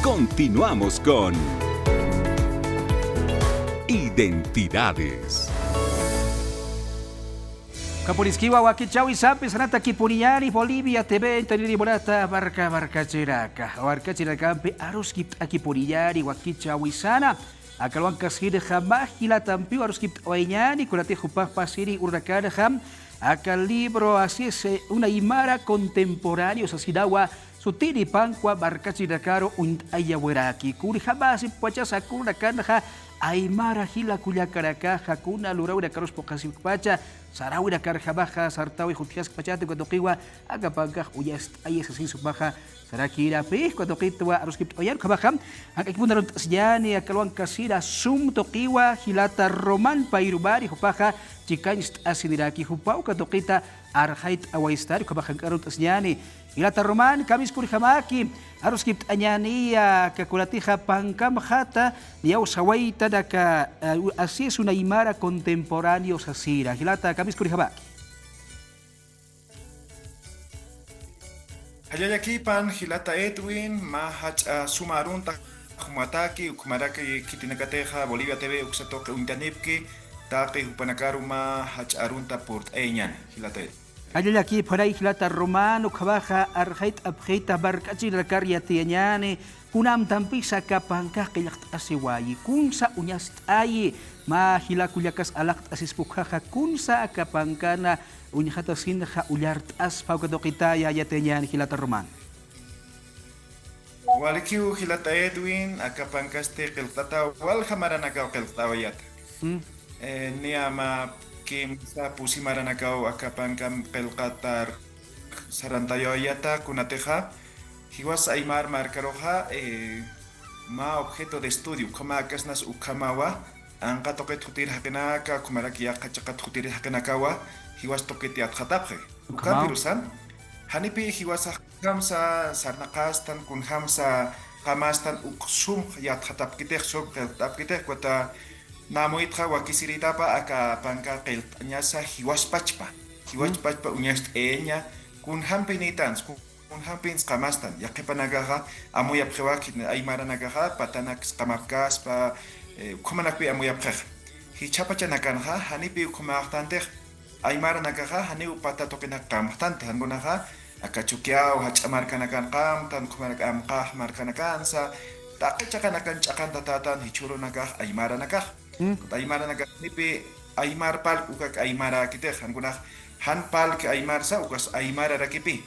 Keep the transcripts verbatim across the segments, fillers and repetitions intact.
Continuamos con Identidades. Kapuriskiwa wakichäwisampi sarnatakipuniyani Bolivia T V, intaniri munata marka markachiraka. Markachirakampi aruskipt'akipuniyani wakichäwisana. Aka alwankasirjama jilatampiw aruskipt'awayañani, kunatix jupax pasiri ururakanxa aka libro, así es, eh, un aymara contemporáneo sasinawa, sutinipankwa markachirinakarux uñt'ayawiraki. Kunjamäsipkpachasa kunakanxa aymara jila kullakanakaxa kuna luräwinakarus phuqhasipkpacha, saräwinakarjamaxa sartäwi jutjaskpachäti uka tuqiwa aka pankax uñast'ayi sasin jupaxa sarakïnapï. Uka tuqitwa aruskipt'awayañäni ukhamaxa, jank'akipun arunt'asiñäni aka alwankasina sum tuqiwa jilata Román Payrumari, jupaxa chikañcht'asiniraki, jupaw uka tuqita arxayt'awayistaru, ukhamax jank'ak arunt'asiñäni. Jilata Román, kamisaki kunjamäki aruskipt'añäniya, aka kunatixa pankamxata niyaw sawaytan aka, eh, así es, un aymara contemporáneo sasina. Jilata, kamisaki kunjamäki. Jallallakipan jilata Edwin, mä jach'a suma arunta jumataki, ukhamaraki khitinakatixa Bolivia T V uksa tuqi uñtanipki, taqi jupanakaru mä jach'a arunta purt'ayañäni, jilata Edwin. Jallallakipanay jilata Román, ukhamaxa arxayt'apxita markachirinakar yatiyañäni, kuna amtampisa aka pankax qillqt'asiwayi, kunsa uñast'ayi, mä jila kullakas alaqt'asispa ukhaxa, kunsa aka pankana uñjatasinxa ullart'aspa, uka tuqitaya yatiyañäni jilata Román. Walikiw jilata Edwin, aka pankasti qillqt'ataw walja maranakaw qillqt'awayata. Mm. Eh, niya mä kimsa pusi maranakaw aka pankam qillqatar sarantayawayata, kunatixa jiwas aymar markaruxa, eh, mä objeto de estudio, ukhama akasnas ukhamawa, anqa tuqit jutir jaqinaka, ukhamaraki yaqha chiqat jutir jaqinakawa, jiwas tuqit yatxatapxi. Ukhamaw. Ukampirusa, janipï jiwasax kunjamsa sarnaqastan, kunjamsa qamastan, uk sum yatxatapkitix, sum qillqt'apkitix, ukat nä amuytxa wakisiritapa aka panka qillqt'añasa jiwaspachpa, jiwaspachpa uñast'ayaña, kunjampinïtansa, kunjampinsa qamastan, yaqhipanakaxa amuyapxiwa, aymaranakaxa patanak qamapkaspa, eh, ukhamanakpï amuyapxixa. Jichhapachanakanxa, janipï ukhamäxtantix, aymaranakaxa janiw pata tuqinak qamxtanta, jankunaxa aka Chukiyaw jach'a markanakan qamtan, ukhamarak amqax markanakansa, taqi chiqanakan ch'aqantatätan jichhürunakax aymaranakax. Mm. Aymaranakax janipï aymar parlk ukak aymarakitix, jankunax jan parlk aymarsa, ukas aymararakipï.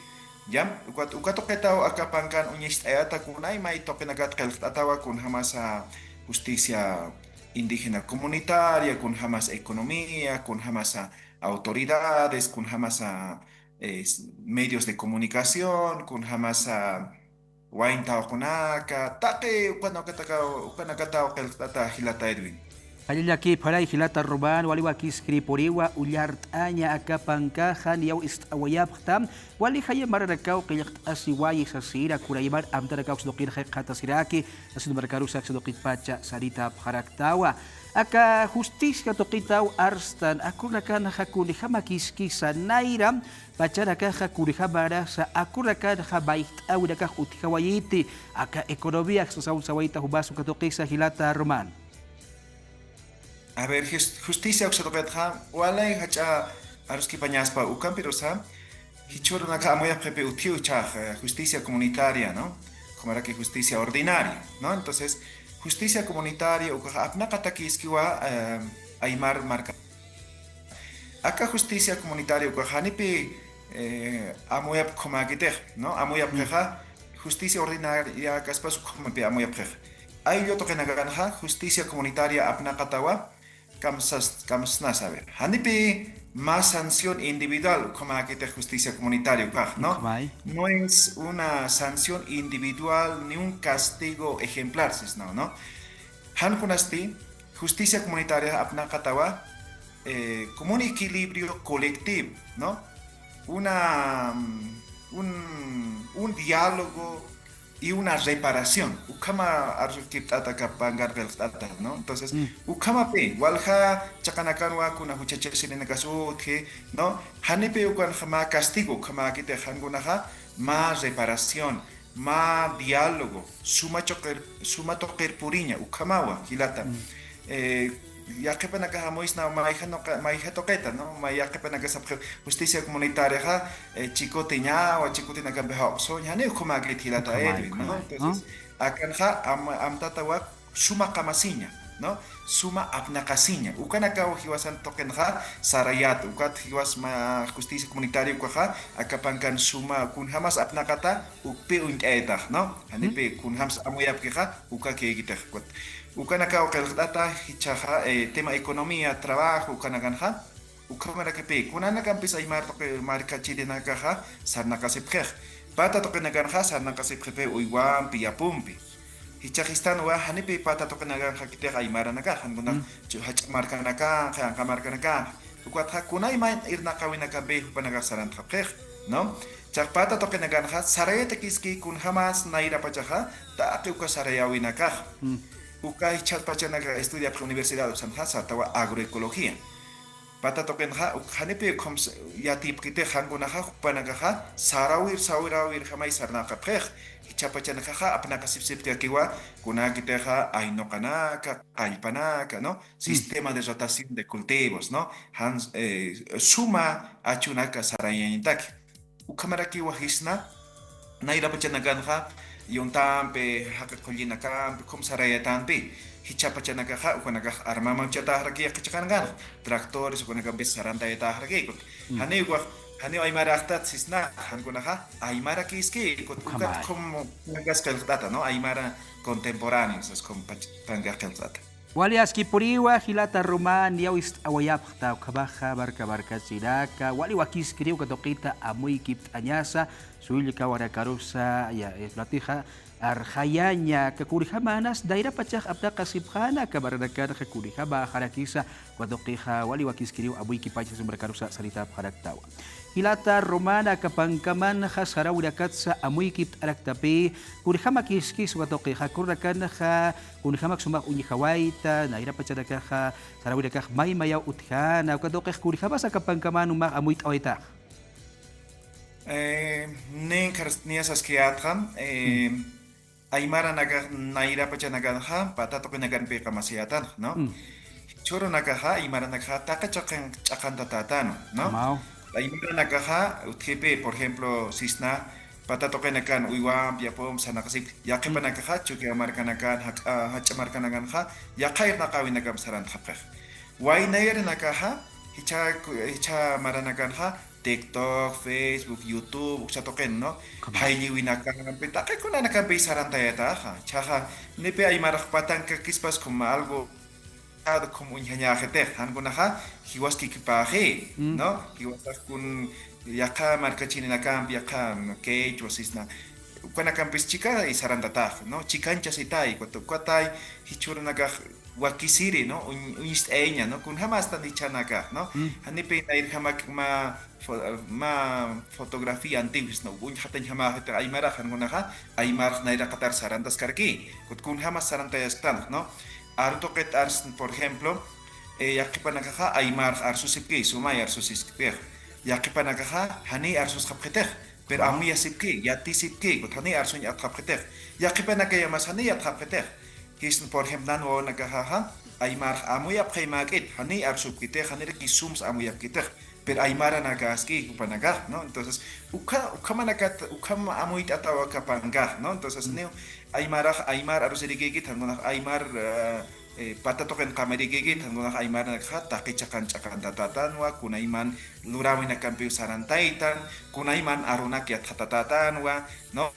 Ya, ukat, uka tuqitaw aka pankan uñacht'ayata, kunay may tuqinakat qillqt'atawa, kunjamasa justicia indígena comunitaria, kunjamasa economía, kunjamasa autoridades, kunjamasa, eh, medios de comunicación, kunjamasa wayn tawaqunaka, taqi ukanakatakaw, ukanakataw qillqt'ata jilata Edwin. Jallallakipanay jilata Román, wali wakiskiripuniwa, ullart'aña aka pankaxa niyaw ist'awayapxta, wali jaya maranakaw qillqt'asiwayi sasina, kuna aymar amtanakaw uksa tuqir jikxatasiraki, sasina markarusa uksa tuqitpacha saritapxaraktawa. Aka justicia tuqitaw arstan, akürunakanxa kunjamakiskisa, nayra pachanakaxa kunjamarasa, akürunakanxa mayjt'äwinakax utjawayiti, aka economía sasaw sawayta jumas uka tuqisa jilata Román. A ver, jus-, justicia uksa tuqitxa, walay jach'a aruskipañaspa, ukampirusa, jichhürunakax amuyapxipï utjiw jichhax, eh, justicia comunitaria, ¿no? Ukhamaraki justicia ordinaria, ¿no? Entonces, justicia comunitaria ukax apnaqatakiskiwa, eh, aymar marka. Aka justicia comunitaria ukax janipï, eh, amuyapkhumäkitix, ¿no? Amuyapxixa, justicia ordinaria kaspas ukhamapï amuyapxixa. Ayllu tuqinakanxa justicia comunitaria apnaqatawa, kamsas-, kamsnas, a ver. Janipï mä sanción individual ukhamäkitix justicia comunitaria ukax, ¿no? Ukhamay. No es una sanción individual ni un castigo ejemplar, sisnaw, ¿no? Jankunasti justicia comunitaria apnaqatawa, eh, como un equilibrio colectivo, ¿no? Una, mm, un, un diálogo y una reparación. Ukhama aruskipt'ata aka pankan qillqt'ata, ¿no? Entonces, mm, ukhamapï, walja chiqanakanwa kuna juchachasirinakasa utji, ¿no? Janipï ukanxa mä castigo ukhamäkitix, jankunaxa mä reparación, mä diálogo, suma tuqir, suma tuqir puriña, ukhamawa, jilata. Eh, yaqhipanakax amuyisna mayja nuqa, mayja tuqita, ¿no? May yaqhipanaka sapxi justicia comunitariaxa, eh, chikutiñawa, chikutinakampi jawq'suña, jani ukhamäkit jilata Edwin, ¿no? Entonces, akanxa am-, amtatawa suma qamasiña, ¿no? Suma apnaqasiña. Ukanakaw jiwasan tuqinxa sarayät, ukat jiwas mä justicia comunitaria ukaxa, aka pankan suma kunjamas apnaqata, ukpi uñt'aytax, ¿no? Janipi kunjams amuyapkixa, uka kïkitix. Ukanakaw qillqt'ata, jichhaxa, eh, tema economía, trabajo, ukanakanxa, ukhamaraki kunanakampis aymar tuqi markachirinakaxa sarnaqasipxix. Pata tuqinakanxa sarnaqasipxipi uywampi, yapumpi. Jichhax jistanwa janipi pata tuqinakanxa kitix aymaranakax, jankunax jach'a markanakanxa, anqa markanakanxa. Ukatxa kunayman irnaqäwinakampi jupanakax sarantxapxix, ¿no? Chax pata tuqinakanxa sarayatakiski kunjamas nayrapachaxa taqi uka sarayäwinakax. Uka jichhat pachanaka estudiapxi universidad uksanxa satawa agroecología. Pata tuqinxa, uk janipi ukham yatipkitix jankunaxa, jupanakaxa sarawir, sarawirjamay sarnaqapxix. Jichha pachanakaxa apnaqasipsipkakiwa, kunakitixa aynuqanaka, qallpanaka, ¿no? Sistema de rotación de cultivos, ¿no? Jan, eh, suma achunaka sarayañataki. Ukhamarakiwa jisna, nayrapachakanxa, yuntampi, jaqi qullinakampi, ukham sarayatänpi, jichha pachanakaxa, ukanakax armamamchatäxaraki yaqhichaqanakanxa, tractores, ukanakampis sarantayatäxaraki, janiw, janiw aymaraxtat sisna, jankunaxa, aymarakïski, ukat ukham pankas qillqt'ata, ¿no? Aymara contemporáneo, sas ukham pach-, pankas qillqt'ata. Wali askipuriwa, jilata Román, niyaw ist'awayapxta, ukhamaxa, marka markachirinaka, wali wakiskiriw uka tuqita amuykipt'añasa, sullkawinakarusa, ya, eh, platixa, arxayaña, aka kunjamänas nayrapachax apnaqasipxäna, aka maranakanxa kunjamäxarakisa, uka tuqixa, wali wakiskiriw amuykipañsa, suma markarusa saritapxaraktawa. Jilata Román, aka pankamanxa saräwinakatsa amuykipt'araktapï, kunjamakïskis uka tuqixa, kunakanxa, kunjamak sumax uñjawayta, nayra pachanakaxa, saräwinakax may mayaw utjäna, uka tuqix kunjamas aka pankaman jumax amuyt'awaytaxa. Eh, ninkharst niya saskiyätxa, eh, aymaranakax nayra pachanakanxa, pata tuqinakanpï qamasiyätanxa, ¿no? Jichhürunakaxa, aymaranakaxa, taqi ch'aqan-, ch'aqantatätänwa, ¿no? Aymaranakaxa, utjipï, por ejemplo, sisna, pata tuqinakan, uywamp, yapump, sarnaqasipki, yaqhipanakaxa, Chukiyaw markanakan, jach'a, jach'a markanakanxa, yaqha irnaqäwinakamp sarantxapxix. Waynayrinakaxa, jichha, jichha maranakanxa, TikTok, Facebook, YouTube, uksa tuqin, ¿no? Jaylliwinakampi, taqi kunanakampi sarantayataxa. Jichhaxa, nipï aymarax patankakispas como algo, como uñjañäxitix, jankunaxa, jiwaskikipäxi, ¿no? Jiwasax kun yaqha markachirinakampi, yaqha, ¿no? Quechua, sisna. Ukanakampis chika, y sarantatax, ¿no? Chikanchasitay, ukat, ukatay, jichhürunakax, wakisiri, ¿no? Uñ-, uñst'ayaña, ¿no? Kunjamastan jichhanakax, ¿no? Janipï nayrjamak mä fo-, mä fotografía antigua, ¿no? Uñjatañjamäxitix aymarax jankunaxa, aymarax nayraqatar sarantaskaraki. Ukat kunjamas sarantayasktanx, ¿no? Aru tuqit ars, por ejemplo, eh, yaqhipanakaxa aymarax arsusipki, sumay arsusiskpix. Yaqhipanakaxa janiy arsusxapxitix. Pero amuyasipki, yatisipki, ukat janiy arsuñ atxapxitix. Yaqhipanakayamas janiy atxapxitix. Jisn, por ejemplo, nan wawanakaxaxa, aymar amuyapxaymäkit, janiy arsupkitix, janiraki sums amuyapkitix. Pero aymaranakäski, jupanakax, ¿no? Entonces, ukha-, ukhamanakat, ukham amuyt'atawa aka pankax, ¿no? Entonces, niw, aymarax, aymar arusirikïkit, jankunax aymar, eh, eh, pata tuqin qamirikïkit, jankunax aymaranakaxa, taqi ch'aqan ch'aqantatätänwa, kunayman luräwinakampiw sarantaytan, kunayman arunak yatxatatätänwa, ¿no?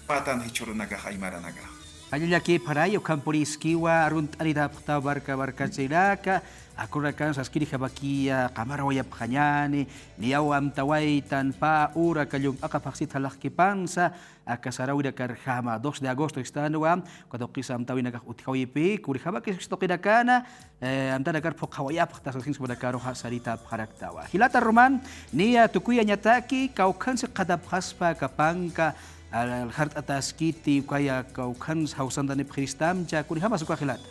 Patan jichhürunakax aymaranakax. Jallallakipxaray, ukham puriskiwa, arunt'arirapxta marka markachirinaka, akunakan saskirjamakiya, qamarawayapxañäni, niyaw amtawaytan, pä ura aka llump'aqa phaxsit jalaqkipansa, aka saräwinakarjama, dos de agosto sistanwa, uka tuqis amtäwinakax utjawayipï, kunjamakis tuqinakana, eh, amtanakar phuqhawayapxta, sasin sumanakaruxa saritapxaraktawa. Jilata Román, niya tukuyañataki, kawkhans qhatapxaspa aka panka, al-, aljart'ataskiti, ukaya kawkhans jawsantanipxiristamcha, kunjamas uka jilata.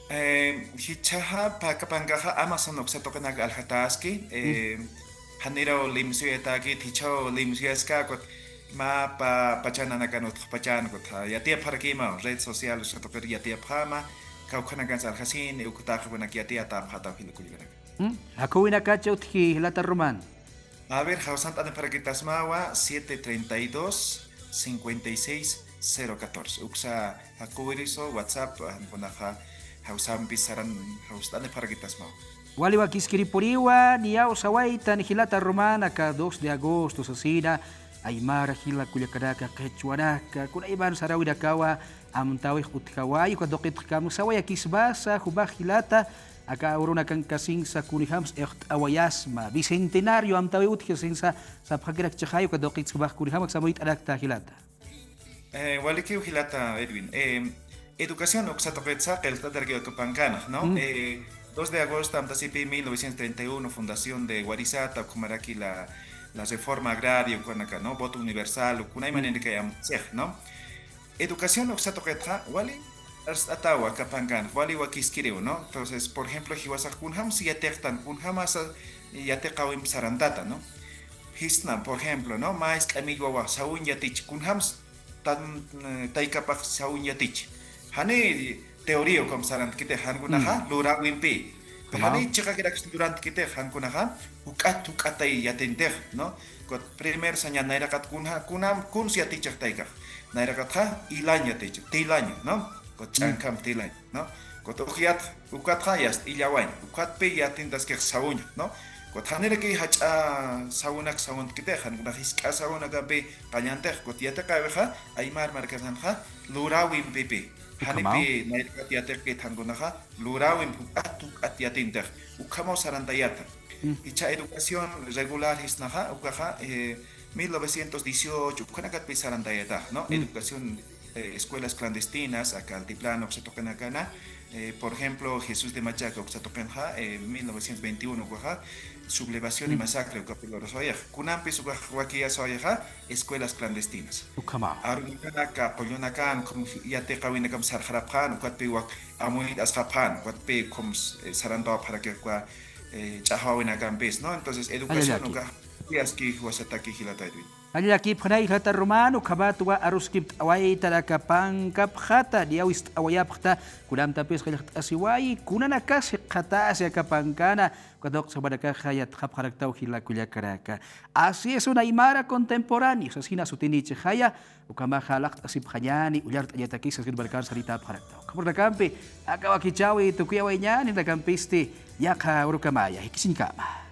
Eh, jichhaxa, pä aka pankaxa, Amazon uksa tuqinak aljatäski, eh, janiraw limsuyataki, jichhaw limsuyaska, ukat, Mä pä pachan nanakan utjpachan, ukat yatiyapxarakïma, red social uksatuqir yatiyapxäma, kawkhanakan sarxasini, uka taqikunak yatiyatapxätaw jila kullkanaka. Mm, jakuwinakacha utji jilata Román. A ver, jawsant'anipxarakitasmawa, siete treinta y dos, cincuenta y seis, cero catorce. Uksa jakuwirisu WhatsApp, jankunaxa jawsampis saran jawst'anipxarakitasmawa. Wali wakiskiripuniwa, niyaw sawaytan jilata Román, aka dos de agosto sasina, aymar jila kullakanaka, qhichwanaka, kunayman saräwinakawa amtäwix utjawayi, uka tuqitxa kamsawayakismasa jumax jilata, aka urunakankasisa kunjams ixt'awayasma, bicentenario amtäwi utji sasinsa sapxakirakchixay, uka tuqitxa jumax kunjams aksa amuyt'arakta jilata. Eh, walikiw jilata Edwin. Eh, educación uksa tuqitsa qillqt'atarakiw aka pankanx, ¿no? Mm. Eh, dos de agosto amtasipï mil novecientos treinta y uno, fundación de Warisata, ukhamaraki la, la reforma agraria, ukanaka, ¿no? Voto universal, kunaymaniraki amtasix, ¿no? Educación uksa tuqitxa, wali arst'atawa aka pankanx, wali wakiskiriw, ¿no? Entonces, por ejemplo, jiwasax kunjams yatiqtan, kunjamasa yatiqäwimp sarantata, ¿no? Jisna, por ejemplo, ¿no? Mä jiskt'amillwawa sawuñ yatichi, kunjams tan, eh, taykapax sawuñ yatichi. Jani teoría ukham sarantkitix, jankunaxa luräwimpï. Pero jani chiqakiraksa lurantkitix, jankunaxa juk'at juk'atay yatintix, ¿no? Ukat primer saña nayraqat kunja, kunam, kuns yatichix taykax. Nayraqatxa ilañ yatichi, tilañu, ¿no? Ukat ch'ankhamp tilañ, ¿no? Ukat ukyat, ukatxa yast illawañ, ukatpï yatintaskix sawuña, ¿no? Ukat janirakiy jach'a sawunak sawuntkitix, jankunax jisk'a sawunakampï qallantix, ukat yatiqäwixa, aymar markasanxa, luräwimpipï. Janipï nayraqat yatiqkit jankunaxa, luräwimp juk'at juk'at yatintix, ukhamaw sarantayäta. Jichha educación regular jisnaxa, ukaxa, eh, mil novecientos dieciocho, ukhanakatpï sarantayäta, ¿no? Educación, eh, escuelas clandestinas, aka altiplano uksa tuqinakana, eh, por ejemplo, Jesús de Machaca uksa tuqinxa, eh, mil novecientos veintiuno ukaxa, sublevación y masacre uka peligroso ayax. Kunampis ukax wakiyasa ayaxa, escuelas clandestinas. Ukhama. Arunakanaka, qullunakan, ukham yatiqäwinakamp sarxarapxän, ukatpï wak amuyt'asxapxän, ukatpï ukham, eh, sarantawapxarakix uka, eh, ch'axwäwinakampis, ¿no? Entonces, educación ukax, jiwasatakix jilata Edwin. Allillakipxanay jilata Román, ukhamatwa aruskipt'awaytan aka pankapxata, niyaw ist'awayapxta, kunamtapis qillqt'asiwayi, kunanakas jikxatasi aka pankana, uka tuqit jumanakaxa yatxapxaraktaw jila kullakanaka. Así es, una aymara contemporánea, sasina sutinichixaya, ukhamaxa laqt'asipxañäni, ullart'añatakisa sasin markan sarintapxaraktaw. Ukhamarnakampi, aka wakichäwi tukuyawayñäni, nakampisti, yaqha urukamaya, jikisiñkama.